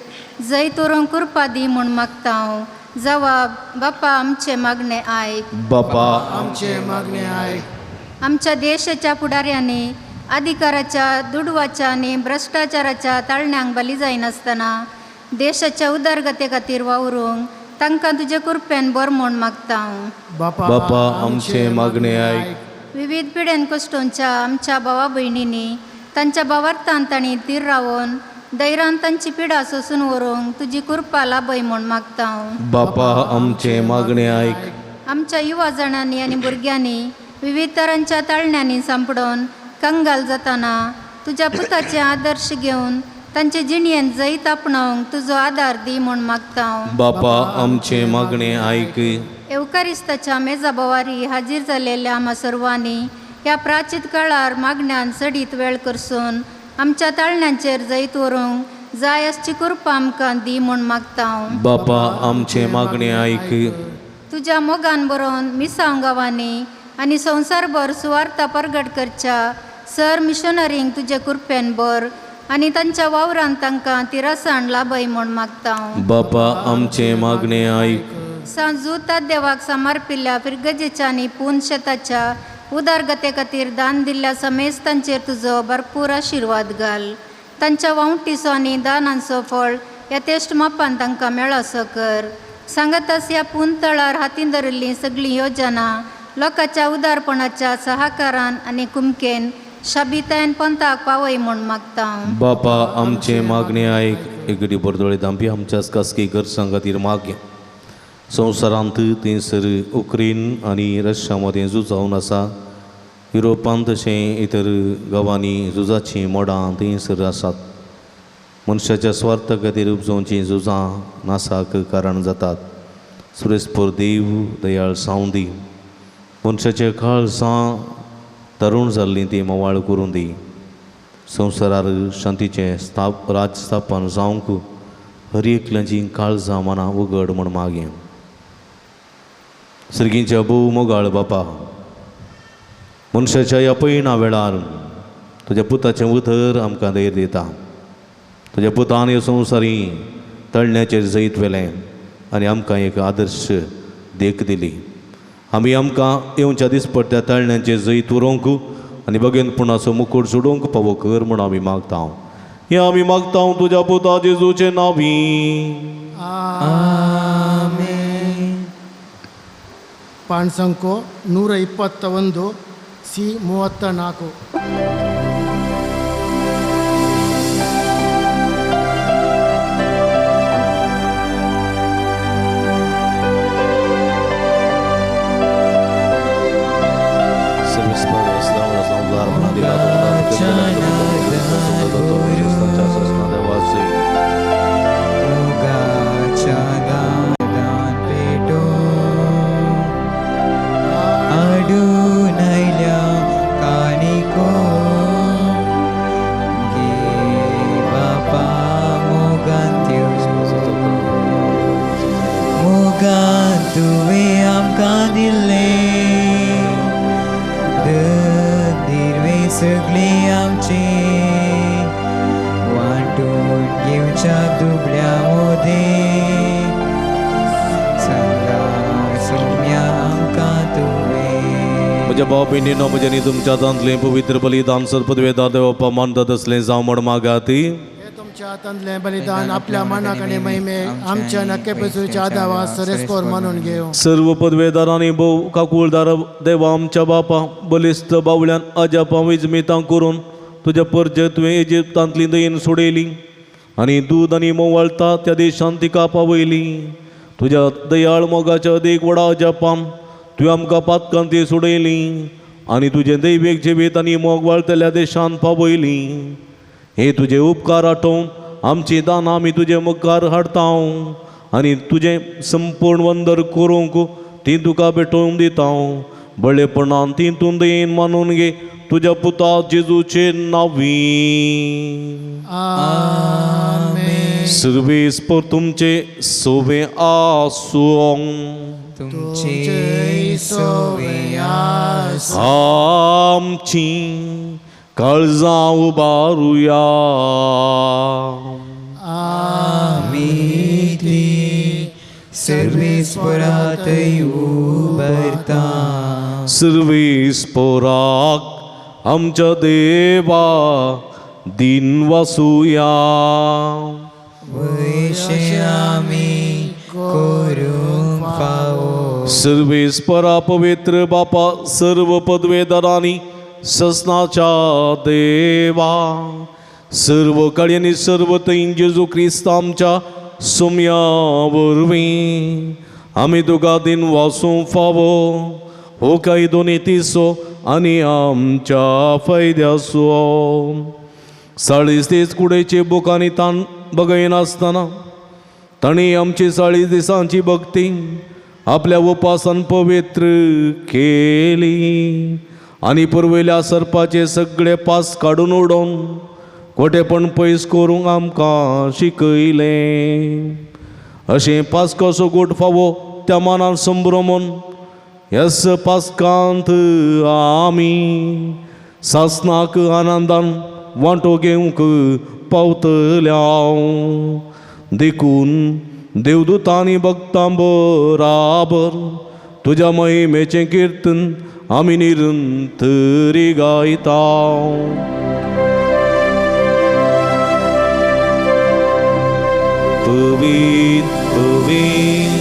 जैत व्हरूंक कृपा दी म्हूण मागता हांव. जवाब बापा आमचे मागणे आयक. बापा आमचे मागणे आयक. आमच्या देशाच्या फुडाऱ्यांनी अधिकाराच्या, दुडवाच्या आनी भ्रश्टाचाराच्या ताळण्यांक बली जायनासतना देशाच्या उदरगते खातीर वावरूंक तांकां तुजे कृपेन बरो म्हूण मागता हांव. बापा आमचे मागणे आयक. विविध पिडेन कश्टोंच्या आमच्या भावा भयणींनी तांच्या भावार्थान तांणी थीर रावन धैर्यान तांची पिडा सोसून व्हरूंक तुजी कृपा लाभय म्हूण मागता हांव. बापा आमचे मागणे आयक. आमच्या युवा जाणांनी आनी भुरग्यांनी विविध तरांच्या ताळण्यांनी सांपडोवन कंगाल जाताना तुज्या पुताचे आदर्श घेवन तांचे जिणेंत जैत आपणावंक तुजो आदार दी म्हूण मागता हांव. बापा आमचे मागणे आयक. एवकारिस्ताच्या मेजा बोवारी हाजीर जालेल्या आमा सर्वांनी ह्या प्राचीत काळार मागण्यान चडीत वेळ करसून आमच्या ताळण्यांचेर जैत व्हरूंक जाय आसची कृपा आमकां दी म्हूण मागता हांव. बापा आमचे मागणे आयक. तुज्या मोगान बरोवन मिसांव गांवांनी आनी संवसारभर सुवार्ता परगट करच्या सर मिशनरींक तुजे कृपेन बर आनी तांच्या वावरान तांकां तिरसाण लाभय म्हूण मागता हांव. बापा आमचे मागणे आयक. सांजूता देवाक समर्पिल्ल्या फिरगजेच्या आनी पून शेताच्या उदरगते खातीर दान दिल्ल्या समेस्तांचेर तुजो भरपूर आशिर्वाद घाल. तांच्या वावटीचो आनी दानांचो फळ यथेश्ट मापान तांकां मेळसो कर. सांगतास ह्या पून तळार हातीन धरिल्लीं सगळीं योजना लोकांच्या उदारपणाच्या सहाकारान आनी कुमकेन शाबितायन पंथाक पावय म्हूण मागता हांव. बापा आमचे मागणे आयक. एगडी बरदोळे दांपी आमच्या खासगी गरजां खातीर मागया. संवसारांत थंयसर उक्रेन आनी रशिया मदें झूज जावन आसा. युरोपांत तशें इतर गांवांनी झुजाचीं मोडां थंयसर आसात. मनशाच्या स्वार्था खातीर उपजोवचीं झुजां नासाक कारण जातात. सुरेस्पर देव दयाळ जावं दी. मनशाचे काळजां तरूण जाल्लीं ती मोवाळ करूं दी. संवसारार शांतीचें राज स्थापन जावंक हर एकल्याचीं काळजां मनां उगड म्हूण मागया. सर्गींच्या भोव मोगाळ बापा, मनशाच्या ह्या पयणा वेळार तुज्या पुताचें उतर आमकां धैर्य दिता. तुज्या पुतान ह्या संवसारी तळण्याचेर जैत व्हेलें आनी आमकां एक आदर्श देख दिली. आमी आमकां येवच्या दिसपट्ट्या तळण्याचेर जैत उरोवंक आनी बगेनपणाचो मुकूट सोडोवंक पावो कर म्हूण आमी मागता. हें आमी मागता तुज्या पुता जेजूचे नांवी. आमेन. ಪಾಣ್ಸಂಕೋ 121 ಸಿ 34. सगळी आमची वांटून घेवच्या दुबळ्या मोदी सांगा सोम्या आमकां तुवें. म्हज्या भाव भयणीनो, म्हज्या न्ही तुमच्या हातांतलें पवित्र बलिदान सर्पदवेदा देवप्पा मानतात तसलें जावं म्हण मागाती. तुमच्या हातांतलें बलिदान आपल्या मनाक आनी महिमे आमच्या नक्के पेसूच्या आदावा सरेस्कोर मानून घेवं. सर्व पदवेदारांनी भोव काकुळदार देवा आमच्या बापा, बलिस्त बावल्यान अजापां विजमितां करून तुज्या परजे तुवें इजिप्तांतली दयेन सोडयली आनी दूद आनी मोवाळता त्या देशांत तिका पावयली. तुज्या दयाळ मोगाच्या देख व्हडा अजापान तुवें आमकां पातकांती सोडयली आनी तुजें दैवीक जिवीत आनी मोग वाळतल्या देशांत पावयली. हे तुजे उपकार आठोवन आमची दानां आमी तुजे मुखार हाडता आनी तुजें संपूर्ण वंदर करूंक ती तुका भेटोवन दिता. बळेपणान ती तूं दयेन मानून घे तुज्या पुता जेजूचे नांवी. आमेन. सर्वेस्पर तुमचे सोवे आसूं. तुमचे सोवे आसूं. आमची काळजां उबारुया. आमी ती सर्वेस्परातय उबरता. सर्वेस्पराक आमच्या देवा दिन वासुया. वयशे आमी करूंक फावो. सर्वेस्परा पवित्र बापा, सर्व पदवेदारांनी ससनाच्या देवा, सर्व काळयांनी सर्व थंय जेजू क्रिस्त आमच्या सोम्या वरवीं आमी तुका दिन वासूंक फावो. हो कायदो नितीचो आनी आमच्या फायद्याचो. 40 दीस कुडेचे बुकांनी ताण बगयनासतना तांणी आमची 40 दिसांची भक्ती आपल्या उपासान पवित्र केली आनी पुर्विल्ल्या सर्पाचे सगळे पास काडून उडोवन कोटेपण पयस करूंक आमकां शिकयलें. अशें पास कसो गोट फावो त्या मानान संभ्रमून ह्याच पासकांत आमी सासनाक आनंदान वांटो घेवंक पावतल्या. देखून देवदूतांनी भक्तां बराबर तुज्या महिमेचें किर्तन आमी निरंतरी गायता. पवीत पवीत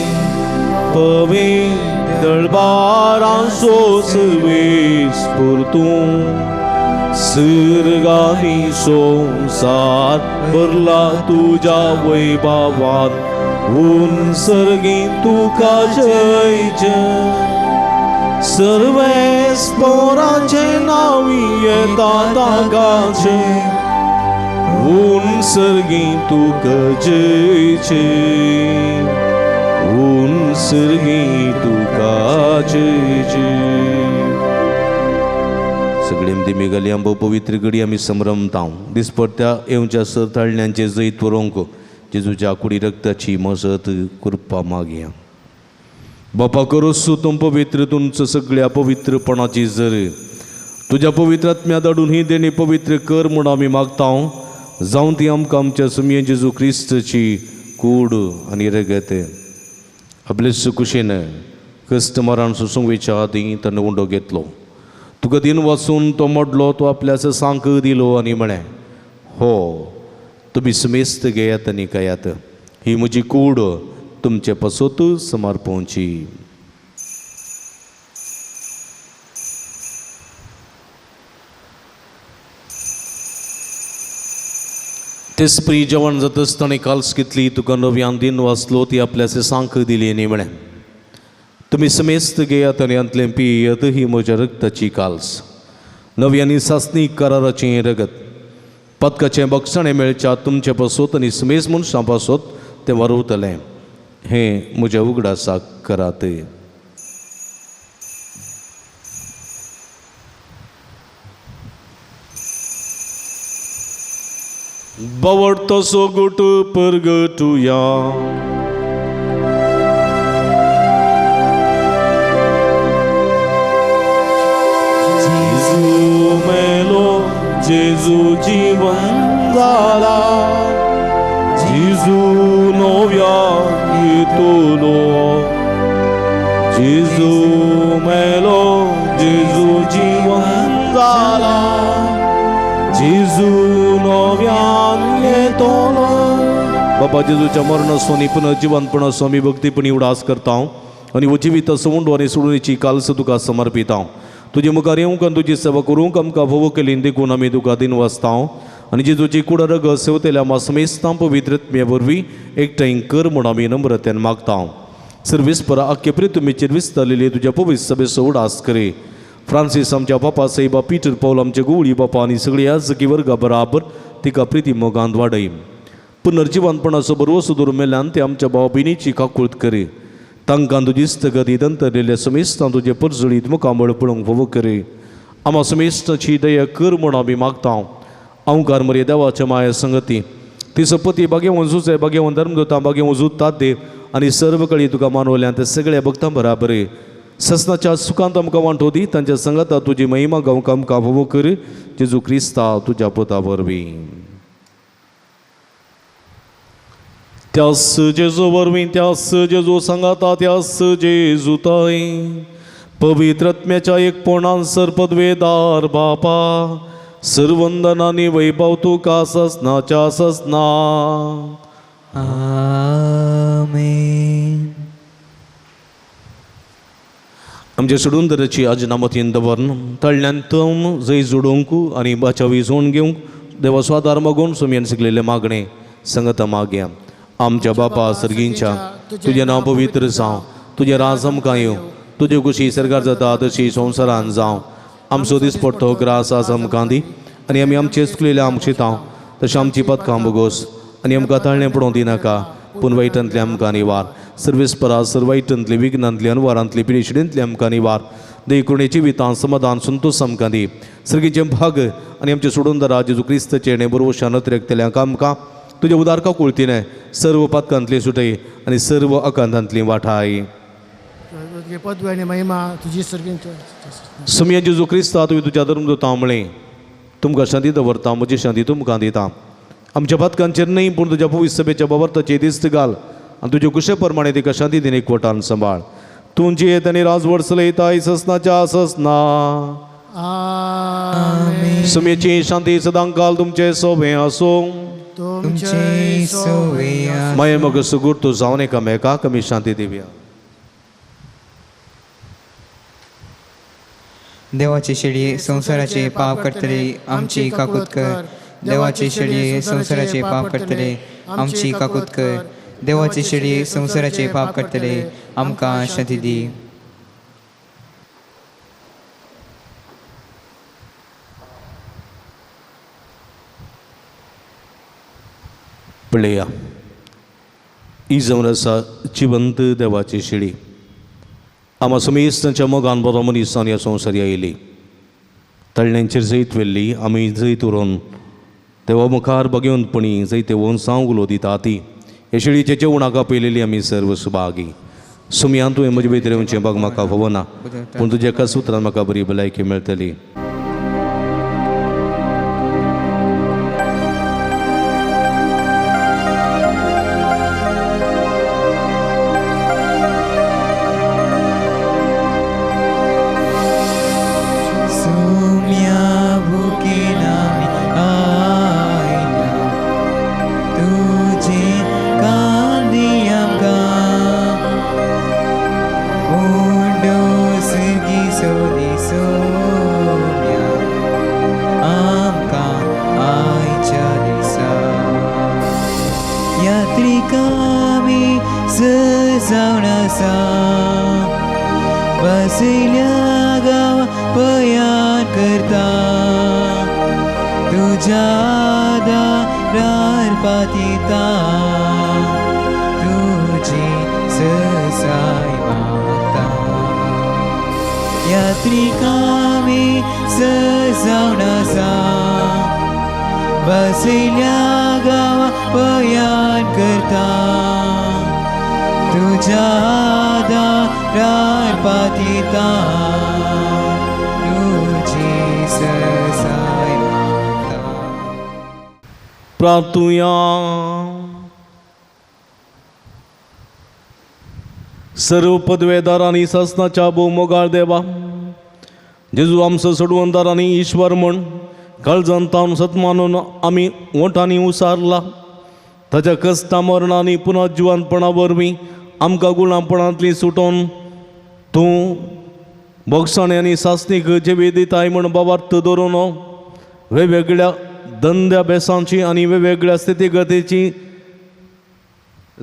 पवीत दळबारांचो सर्वेस्पर तूं, सर्गांनी संवसार भरला तुज्या वैभवान. ऊन सर्गी तुका जय जय. सर्वेस्पराचे नांवी येता तांकांचे ऊन सर्गी तुका जय जय. ऊन सर्गी तुका जय जय. सगळे मदीं मेघाली आंबो पवित्र घडी आमी संभ्रमता. दिसपट्ट्या येवच्या सर ताळण्यांचे जैत व्हरूंक जेजूच्या कुडी रक्ताची मजत कृपा मागया. बापा करोसू तूं पवित्र तुमचो सगळ्या पवित्रपणाची जर तुज्या पवित्र आत्म्या धाडून ही देणी पवित्र कर म्हूण आमी मागता. जावं ती आमकां आमच्या सुमये जेजू क्रिस्तची कूड आनी रगत. आपले सुकुशेन कस्टमरान सुसुंगवेच्या आदीं ताणें उंडो घेतलो. तुका दिन वाचून तो मोडलो, तो आपल्या सांक दिलो आनी म्हळें, हो तुमी समेस्त घेयात आनी खायात, ही म्हजी कूड तुमचे पासत समर्पोवची. तेसपरी जेवण जातच ताणें काल्स घेतली, तुका नव्यान दिन वाचलो, ती आपल्या सांक दिली आनी म्हळें, तुमी समेस्त घेयात आनी हांतलें पियेत, ही म्हज्या रक्ताची काल्स, नवी आनी सासणी कराराचें रगत, पदकाचें बक्षाणें मेळच्या तुमचे पासत आनी समेस्त मनशां पासत तें वारवतलें, हें म्हज्या उगडासाक करात. बावडतो सोगूट परगटुया. जेजू मेलो, जेजू जिवन जाला, जेजू नव्या येतलो, जेजू मेलो, जेजू जिवन जाला, जेजू नव्यान येतलो. बाबा जेजूच्या मरणासो पुनर्जिवनपणाचो आमी भक्तीपणी उडास करता आनी हो जिवीत सवंडो आनी सोडणीची कालस तुका समर्पिता. तुजे मुखार येवंक आनी तुजी सेवा करूंक आमकां भोव केली देखून आमी तुका दिन वाचता आनी जेजूची कुड रगत सेवतेल्या आमा समेस्तां पवित्र आत्म्या वरवीं एकठांय कर म्हूण आमी नम्रतेन मागता. सर्वेस्परा आख्खे पृथ्वीचेर विस्तारलेली तुज्या पवित्र सभेचो उडास करे. फ्रांसीस आमच्या बापा साहेबा, पीटर पावल आमचे गुवळी बापा आनी सगळी याजकी वर्गा बराबर तिका प्रिती मोगांत वाडय. पुनर्जिवनपणाचो बरवसो दवरून मेल्यान ते आमच्या भाव भयणीची काकूळत करे. तांकां तुजी इस्तगती दंतरलेल्या समेस्तां तुजे परजळीत मुखामळ पळोवंक फावो करे. आमा समेस्ताची दया कर म्हूण आमी मागता. अंकार मरे देवाच्या माया संगती ती सपती बागेवन जुजे बागेवन धर्मदूतां बागेवन जुतात देव आनी सर्व कळी तुका मानवल्यान ते सगळ्या भक्तां बराबर ससनाच्या सुखांत आमकां वांटो दी. तांच्या संगता तुजी महिमा गावंक आमकां फावो कर. जेजू क्रिस्ता तुज्या पुता वरवीं. त्यास जेजू वरवीं, त्यास जेजू सांगाता, त्यास जेजू ताई पवित्र आत्म्याच्या एकपणान सर पदवेदार बापा सर्वंदनानी वैभव तुका ससनाच्या ससना. आमेन. आमच्या सोडून दराची आजनामतीन दवरन तळल्यान तम जय जोडोवंक आनी बाचावी जोड घेवंक देवाचो आदार मागून सुमयन शिकलेले मागणे संगता मागया. आमच्या बापा सर्गींच्या तुजें नांव पवित्र जावं, तुजें राज आमकां येवं, तुजे कुशी सरकार जाता तशी संवसारान जावं. आमचो दिसपडटो ग्रास आज आमकां दी आनी आमी आमचे चुकलेले आमशितां तशें आमची पदकां बोगोस आनी आमकां ताळणें पडोवंक दिनाका, पूण वायटांतलें आमकां निवार. सर्वेस्परा सर्व वायटांतली विघ्नांतली अनवारांतली पिडेशिडेंतली आमकां निवार. देखून जिवितां समाधान संतोश आमकां दी. सर्गीचें भाग आनी आमचें सोडून दरा जेजू क्रिस्ताचें आनी बरोवशान अतिरेकतल्यांक आमकां तुज्या उदार काकुळतीने सर्व पातकांतली सुटय आनी सर्व अकांतांतली वाठाय. पदवी आनी महिमा तुजी सर्गींच्या. सुमया जेजू क्रिस्ता तुवें तुज्या धर्मदूतां म्हळें, तुमकां शांती दवरता, म्हजी शांती तुमकां दिता. आमच्या पातकांचेर न्हय पूण तुज्या पवित्र सभेच्या बाबर्ताची दिस्त घाल आनी तुजे कुशे प्रमाणे तिका शांती दिन एकवटान सांबाळ. तूं जियेत आनी राजवट चलयताय ससनाच्या ससना. आमेन. सुमेची शांती सदांकाल तुमचे सोबें आसूं. तुमचे सोवे आसूं. माये मग सुगूर तूं जावन एकामेकाक आमी शांती दिवया. देवाचे शेळये संवसाराचे पाप करतले आमची काकूत कर. देवाचे शेळये संवसाराचे पाप करतले आमची काकूत कर. देवाचे शेळये संवसाराचे पाप करतले आमकां शांती दी. पळया ही जावन आसा जिवंत देवाची शेळी. आमा समेस्तांच्या मोगान बरो मनीसान ह्या संवसारी आयली, तळण्यांचेर जैत व्हेल्ली. आमी जैत उरोवन देवा मुखार बगेवंतपणी जैते वोन सांव उलो दिता ती हे शेळीचे जेवणाक आपयलेली आमी सर्व सुभागी. सुमयान तुवें म्हजे भितर येवचें बाग म्हाका फावना, पूण तुज्या एका सुत्रान म्हाका बरी भलायकी मेळटली. Mundo sergi so di so. यात्रिकामी सजावन आसा बसयल्या गांवा पयान करता तुज्या दारार पातिता तुजी ससाय मागता यात्रिकामी सजावन आसा बसयल्या गांवा पयान करता तुज्या दारार पातिता तुजी ससाय मागता. प्रार्थुया. सर्व पदवेदार आनी सासनाच्या भोवमोगाळ देवा जेजू आमचो सोडवणदार आनी ईश्वर म्हण काळजान तावन सतमानून आमी ओंठांनी उसारला ताच्या कश्टा मरणां आनी पुनः जिवानपणा वरवीं आमकां गुलामपणांतली सुटोवन तूं भोगसाणे आनी सासणीक जिवी दिताय म्हण बाबार्थ दवरून वेगवेगळ्या धंद्या बेसांची आनी वेगवेगळ्या स्थितीगतीची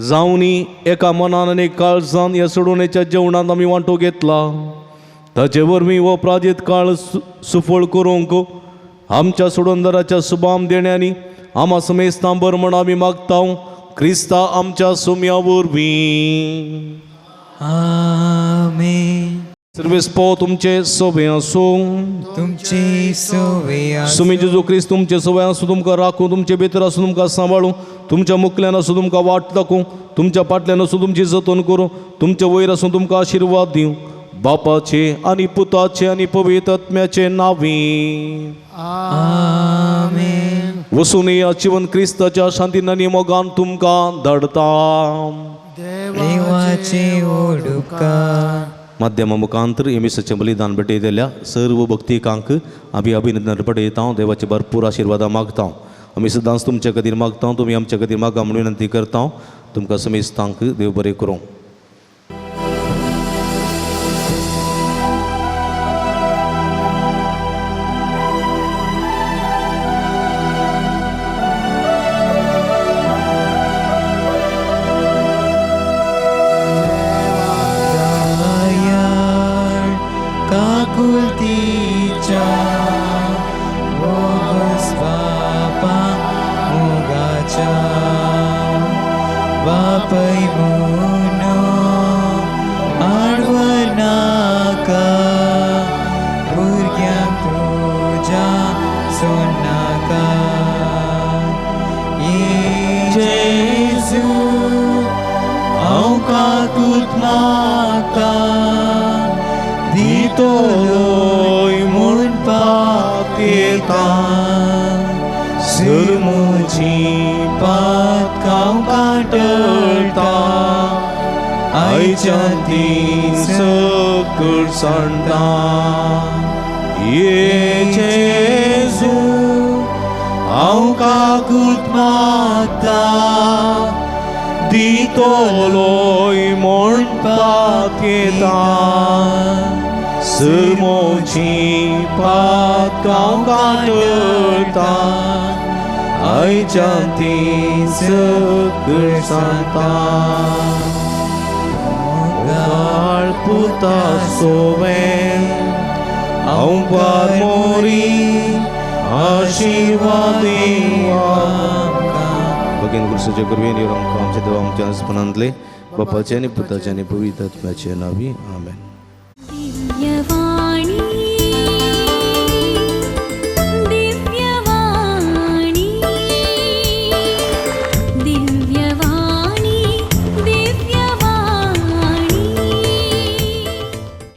जावनी एका मनान आनी काळजान ह्या सोडवणेच्या जेवणांत आमी वांटो घेतला ताचे वरवीं हो प्राजीत काळ सुफळ करूंक आमच्या सोडवणदाराच्या सुबाम देण्यांनी आमा समेस्तांबर म्हण आमी मागता क्रिस्ता आमच्या सुम्या वरवीं. आमेन. सर्वेस्पो तुमचे सोबे आसूं. तुमचे सोवे आसूं. सुमी जेजू क्रिस्त तुमचे सोबे आसूं, तुमकां राखूं, तुमचे भितर आसूं, तुमकां सांबाळूं, तुमच्या मुखल्यान आसूं तुमकां वाट दाखोवं, तुमच्या फाटल्यान आसूं तुमची जतन करूं, तुमचे वयर आसूं तुमकां आशिर्वाद दिवं. बापाचे आनी पुताचे आनी पवित्र आत्म्याचे नांवी. आमेन. वसून या जिवन क्रिस्ताच्या शांतीन आनी मोगान तुमकां धाडता. देवाचे ओडुपकार. माध्यमा मुखांतर एमिसाचें बलिदान भेटयतल्या सर्व भक्तिकांक आमी अभिनंदन पडयता. देवाचे भरपूर आशिर्वादां मागता. आमी सदांच तुमच्या खातीर मागता, तुमी आमच्या खातीर मागा म्हणून विनंती करता. तुमकां समेस्तांक देव बरें करूं. काकुलतीच्या मोगस बापा मोगाच्या बापय मुनो आडवर नाका भुरग्यांक तुज्या सोडनाका. ये जेजू हांव काकूत मागता दितलोय म्हूण पातयेता सुरमुची पातकां कांटळटा आयच्यान ती सकळ सांडटा. ये जेजू हांव काकूत मागता दितलोय म्हूण पातयेता सुरमोची पातकां कांटळटा आयच्यान ती सकळ सांडटा. मोगाळ पुता सोवें हांव मोरी आशिर्वाद भगीन गुरुसाच्या कृपेन येवन आमकां आमच्या देवा आमच्या आसपनांतले बापाचे आनी पुताचे आनी पवित्र आत्म्याचे नांवी. आमेन. दिव्यवाणी.